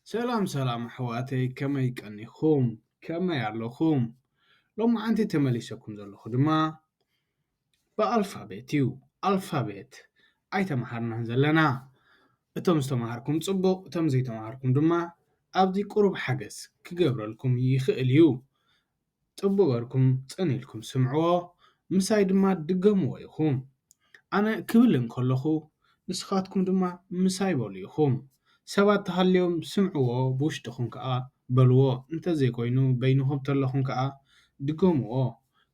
ሰላም ሰላም ኣሕዋተይ፣ ከመይ ቀኒኹም? ከመይ ኣለኹም? ሎማዓንቲ ተመሊሰኩም ዘለኹ ድማ ብኣልፋቤት እዩ። ኣልፋቤት ኣይተምሃርናን ዘለና። እቶም ዝተምሃርኩም ጽቡቕ፣ እቶም ዘይተምሃርኩም ድማ ኣብዚ ቁሩብ ሓገዝ ክገብረልኩም ይኽእል እዩ። ጽቡቕ ገርኩም ጽን ኢልኩም ስምዕዎ፣ ምሳይ ድማ ድገምዎ ኢኹም። ኣነ ክብል እንከለኹ ንስኻትኩም ድማ ምሳይ በሉ ኢኹም። ሰባት ተሃልዮም ስምዕዎ፣ ብውሽጥኹም ከኣ በልዎ። እንተዘይኮይኑ በይንኹም ተለኹም ከኣ ድገምዎ።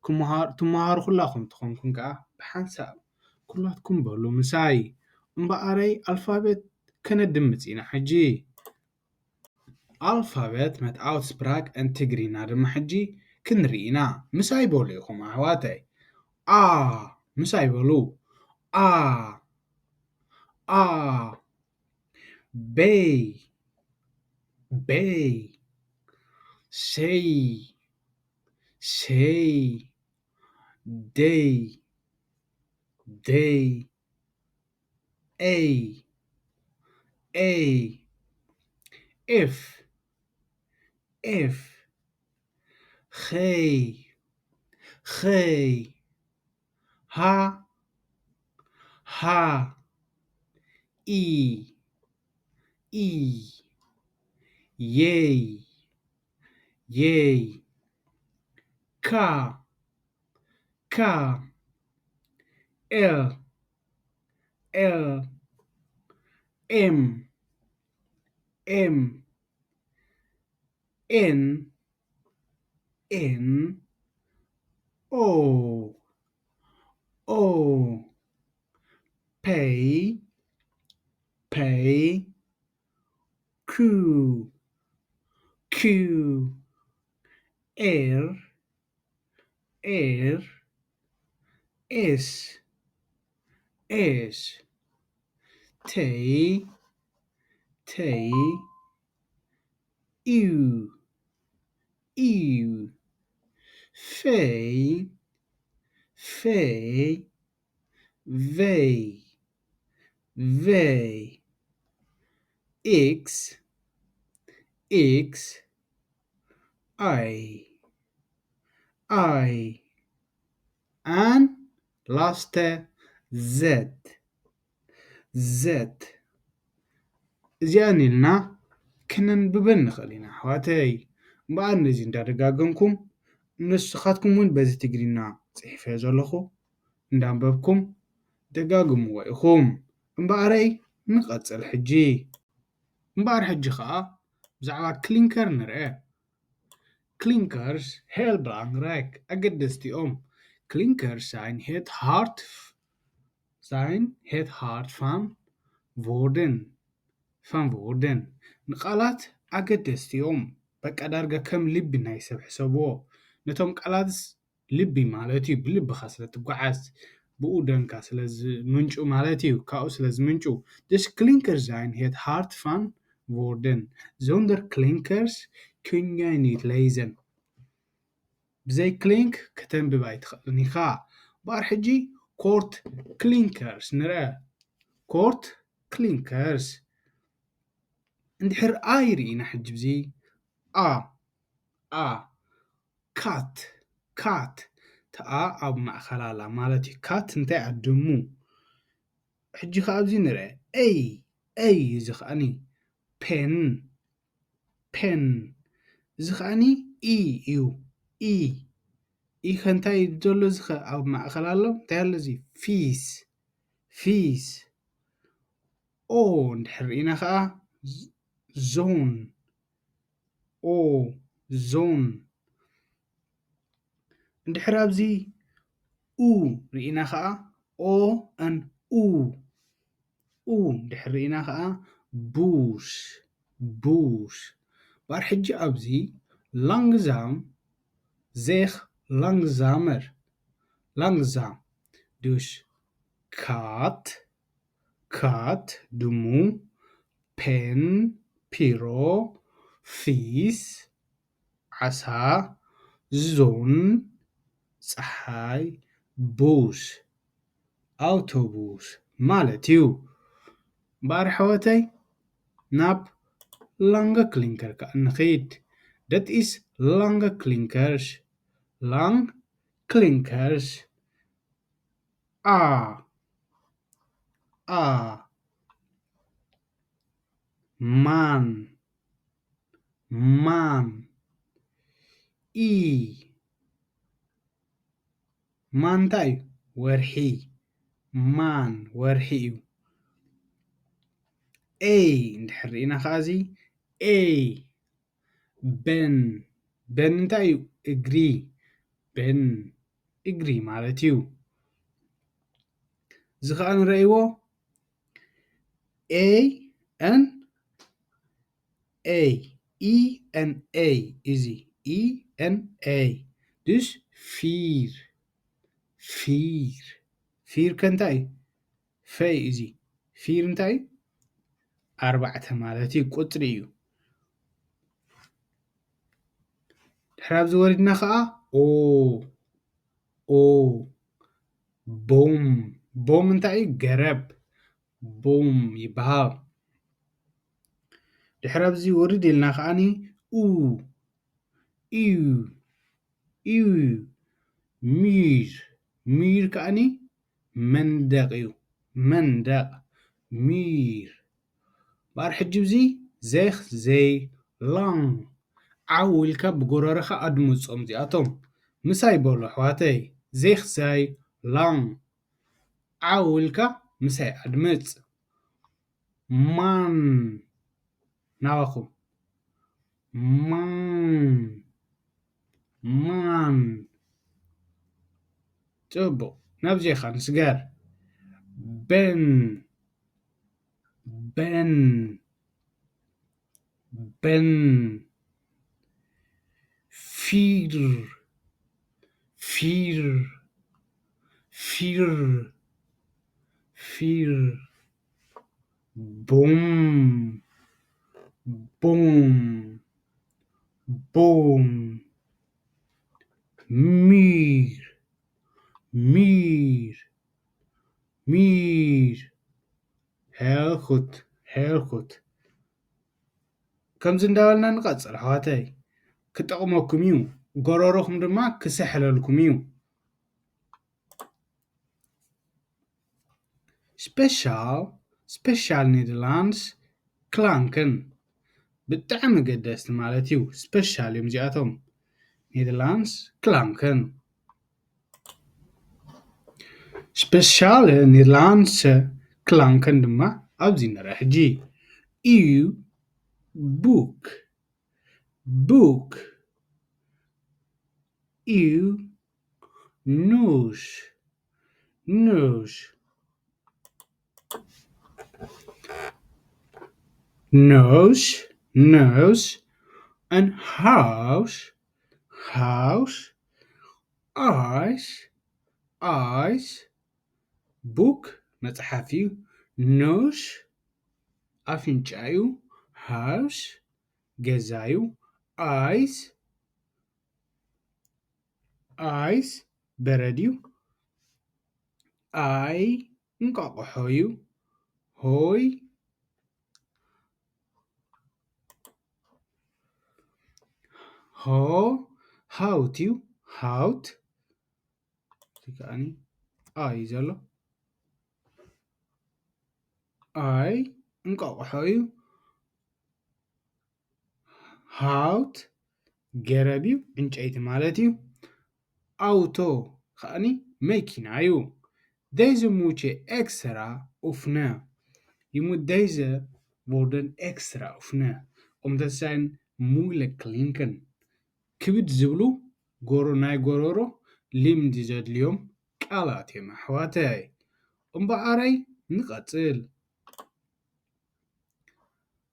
ክመሃር-፣ ትመሃሩ ኩላኹም ተኾንኩም ከኣ ብሓንሳብ ኩላትኩም በሉ ምሳይ። እምበኣረይ ኣልፋቤት ከነድምጽ ኢና ሕጂ። ኣልፋቤት መት ኣውትስፕራክ እን ትግርኛ ድማ ሕጂ ክንርኢ ኢና። ምሳይ በሉ ኢኹም ኣሕዋተይ። ኣ፣ ምሳይ በሉ። ኣ፣ ኣ፣ በይ፣ በይ፣ ሰይ፣ ሰይ፣ ደይ፣ ደይ፣ ኤይ፣ ኤይ፣ ኤፍ፣ ኤፍ፣ ኸይ፣ ኸይ፣ ሃ፣ ሃ፣ ኢ፣ ኢ፣ የይ፣ የይ፣ ካ፣ ካ፣ ኤል፣ ኤል፣ ኤም፣ ኤም፣ ኤን፣ ኤን፣ ኦ፣ ኦ፣ ፔይ፣ ፔይ፣ ኩ፣ ኩ፣ ኤር፣ ኤር፣ ኤስ፣ ኤስ፣ ቴይ፣ ቴይ፣ ኢዩ፣ ኢዩ፣ ፌይ፣ ፌይ፣ ቬይ፣ ቬይ፣ ኤክስ፣ ኤክስ፣ ኣይ፣ ኣይ፣ ኣን ላስተ ዘድ፣ ዘድ። እዚኣን ኢልና ክነንብበን ንኽእል ኢና ኣሕዋተይ። እምበኣር ነዚ እንዳደጋገምኩም ንስኻትኩም እውን በዚ ትግርኛ ጽሒፈዮ ዘለኹ እንዳንበብኩም ደጋግምዎ ኢኹም። እምበኣረይ ንቐጽል ሕጂ። እምበኣር ሕጂ ኸኣ ብዛዕባ ክሊንከር ንርአ። ክሊንከርስ heel belangrijk፣ ኣገደስቲ እዮም። ክሊንከርስ ዛይን ሄት ሃርት፣ ዛይን ሄት ሃርት ፋን ዎርደን፣ ፋን ዎርደን። ንቃላት ኣገደስቲ እዮም። በቃ ዳርጋ ከም ልቢ ናይ ሰብ ሕሰብዎ። ነቶም ቃላትስ ልቢ ማለት እዩ። ብልብኻ ስለ ትጓዓዝ፣ ብኡ ደምካ ስለ ዝምንጩ ማለት እዩ። ካብኡ ስለ ዝምንጩ። Dus Klinker zijn het hart van woorden. Zonder klinkers kun jij niet lezen. ብዘይ ክሊንክ ከተንብብ ኣይትኽእልን ኢኻ። እምበኣር ሕጂ ኮርት ክሊንከርስ ንርአ። ኮርት ክሊንከርስ። እንድሕር ኣይ ርኢና ሕጂ ብዚ ኣ፣ ኣ፣ ካት፣ ካት፣ ተኣ ኣብ ማእከል ኣላ ማለት እዩ። ካት እንታይ እያ? ድሙ። ሕጂ ኸኣ ኣብዚ ንርአ። ኤይ፣ ኤይ፣ እዚ ኸኣኒ ፔን፣ ፔን። እዚ ኸኣኒ ኢ እዩ። ኢ። ኢ ኸ እንታይ እዩ ዘሎ? እዚ ኸ ኣብ ማእከል ኣሎ። እንታይ ኣሎ እዚ? ፊስ፣ ፊስ። ኦ እንድሕር ርኢና ኸኣ ዝ-፣ ዞን፣ ኦ፣ ዞን። እንድሕር ኣብዚ ኡ ርኢና ኸኣ ኦ ን ኡ፣ ኡ እንድሕር ርኢና ኸኣ ቡሽ፣ ቡሽ። እምበኣር ሕጂ ኣብዚ ላንግዛም፣ ዜኽ ላንግዛመር፣ ላንግዛም። ዱሽ ካት፣ ካት ድሙ፣ ፔን ፒሮ፣ ፊስ ዓሳ፣ ዞን ጸሓይ፣ ቡስ ኣውቶቡስ ማለት እዩ። እምበኣር ኣሕዋተይ ናብ lange klinkers ከዓ ንኺድ። Dat is lange klinkers. Lange klinkers. A. A. Maan. Maan. I. ማ እንታይ እዩ? ወርሒ። ማን ወርሒ እዩ። ኤይ እንድሕር ርኢና ከዓ እዚ ኤይ። በን። በን እንታይ እዩ? እግሪ። በን እግሪ ማለት እዩ። እዚ ከዓ ንረእይዎ ኤይ ኤን ኤይ። E N A እዚ E N A። Dus ፊር። ፊር። ፊር ከ እንታይ እዩ? ፈይ እዚ ፊር እንታይ እዩ? ኣርባዕተ ማለት እዩ፣ ቁፅሪ እዩ። ድሕሪ ኣብዚ ወሪድና ከዓ ኦ። ኦ። ቦም። ቦም እንታይ እዩ? ገረብ። ቦም ይበሃል። ድሕሪ ኣብዚ ውርድ ኢልና ከዓኒ ኡ። እዩ። እዩ። ሚር። ሚር ከዓኒ መንደቕ እዩ። መንደቕ። ሚር። እምበኣር ሕጂ እዚ ዜኽ ዘይ ላን ዓው ኢልካ ብጎረርኻ ኣድምጾም እዚኣቶም። ምሳይ በሉ ኣሕዋተይ። ዜኽ ዘይ ላን ዓው ኢልካ ምሳይ ኣድምጽ። ማን ናባኹም። ማን። ማን። ጽቡቕ። ናብዚኻ ንስገር። በን። በን። በን። ፊር። ፊር። ፊር። ፊር። ቦም። ቦም። ቦም። ሚር። ሚር። ሚር። ሄልኩት። ሄልኩት። ከምዚ እንዳበልና ንቐጽል ኣሕዋተይ። ክጠቕመኩም እዩ። ጎረሮኹም ድማ ክስሕለልኩም እዩ። ስፔሻል። ስፔሻል ኔደርላንድስ ክላንክን። ብጣዕሚ ገደስቲ ማለት እዩ። ስፔሻል እዮም እዚኣቶም። ኔደርላንድስ ክላንክን። ስፔሻል ኔደርላንድስ ክላንክን ድማ ኣብዚ ንርአ ሕጂ። እዩ። ቡክ። ቡክ። እዩ። ኑሽ። ኑሽ። ኑሽ። ኑሽ። ኣን ሃውስ። ሃውስ። ኣይስ። ኣይስ። ቡክ መጽሓፍ እዩ። ኑሽ ኣፍንጫ እዩ። ሃውስ ገዛ እዩ። ኣይስ። ኣይስ በረድ እዩ። ኣይ እንቋቑሖ እዩ። ሆይ። ሆ ሃውት እዩ። ሃውት። እዚ ከዓኒ ኣይ እዩ ዘሎ። ኣይ እንቋቑሖ እዩ። ሃውት ገረብ እዩ፣ ዕንጨይቲ ማለት እዩ። ኣውቶ ከዓኒ መኪና እዩ። Deze moet je extra oefenen. Je moet deze woorden extra oefenen, omdat zijn moeilijk klinken. ክብድ ዝብሉ ጎሮ ናይ ጎሮሮ ልምዲ ዘድልዮም ቃላት እዮም ኣሕዋተይ። እምበኣረይ ንቐጽል።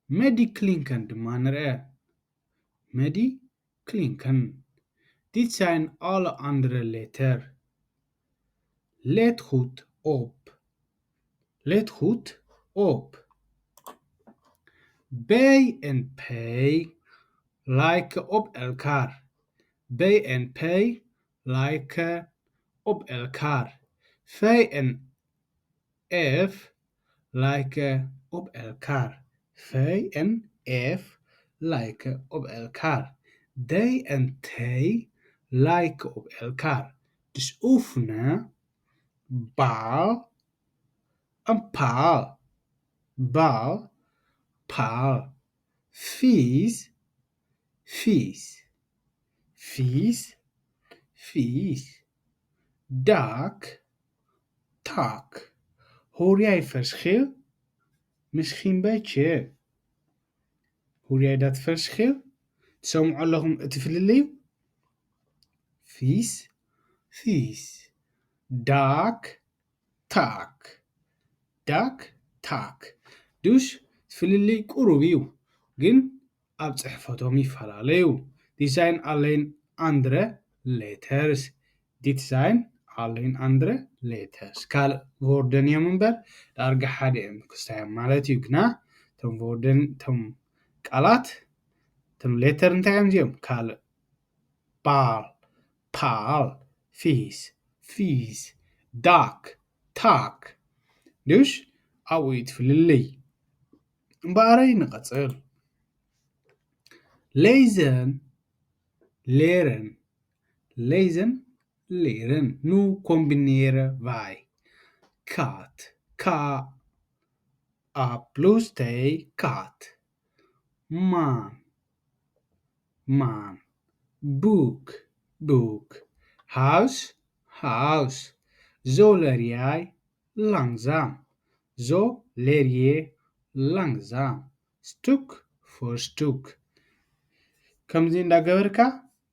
መዲ ክሊንከን ድማ ንርአ። መዲ ክሊንከን። Dit zijn alle andere letter. Let goed op. Let goed op. B en P lijken op elkaar. B en P lijken op elkaar. V en F lijken op elkaar. V en F like op elkaar. Dij en tij like op elkaar. Dus oefenen. Bal en paal. Bal, paal. Vies, vies. Vies, vies. Dak, tak. Hoor jij verschil? Misschien beetje. Hoor jij dat verschil? ትሰምዑ ኣለኹም እቲ ፍልልዩ? ፊስ፣ ፊስ። ዳክ፣ ታክ። ዳክ፣ ታክ። Dus ፍልልይ ቁሩብ እዩ፣ ግን ኣብ ጽሕፈቶም ይፈላለዩ። Dit zijn alleen andere letters. Dit zijn alleen andere letters. ካልእ ዎርደን እዮም እምበር ዳርጋ ሓደ እዮም ክስታዮም ማለት እዩ። ግና እቶም ዎርደን፣ እቶም ቃላት፣ እቶም ሌተር እንታይ እዮም እዚኦም? ካልእ። ባል፣ ፓል፣ ፊስ፣ ፊስ፣ ዳክ፣ ታክ። Dus ኣብኡ እዩ እቲ ፍልልይ። እምበኣረይ ንቐጽል። Lezen, leren. Lezen, leren. Nu combineren wij. Kat, ka, a plus t, kat. Man, man. Boek, boek. Huis, huis. Zo leer jij langzaam. Zo leer je langzaam. Stuk voor stuk. ከምዚ እንዳገበርካ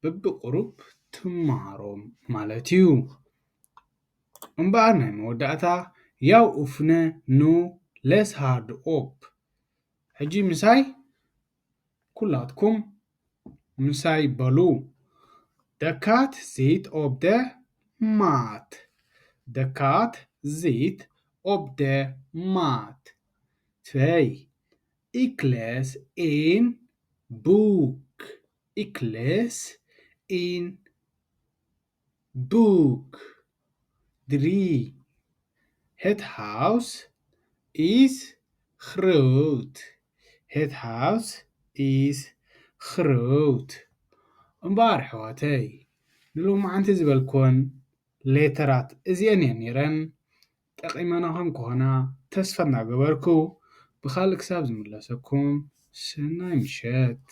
በብቁሩብ ትመሃሮም ማለት እዩ። እምበኣር ናይ መወዳእታ፣ ያው ኡፍነ ኑ ለስ ሃርድ ኦፕ። ሕጂ ምሳይ ኩላትኩም ምሳይ በሉ። De kat zit op de mat. De kat zit op de mat. Twee. Ik lees een boek. Ik lees een boek. Drie. Het huis is groot. Het huis is groot. እምበኣር ኣሕዋተይ፣ ንሎማዓንቲ ዝበልኩወን ሌተራት እዚአን እየን ነይረን። ጠቒመናኹም ክኾና ተስፋ እናገበርኩ፣ ብኻልእ ክሳብ ዝምለሰኩም ሰናይ ምሸት።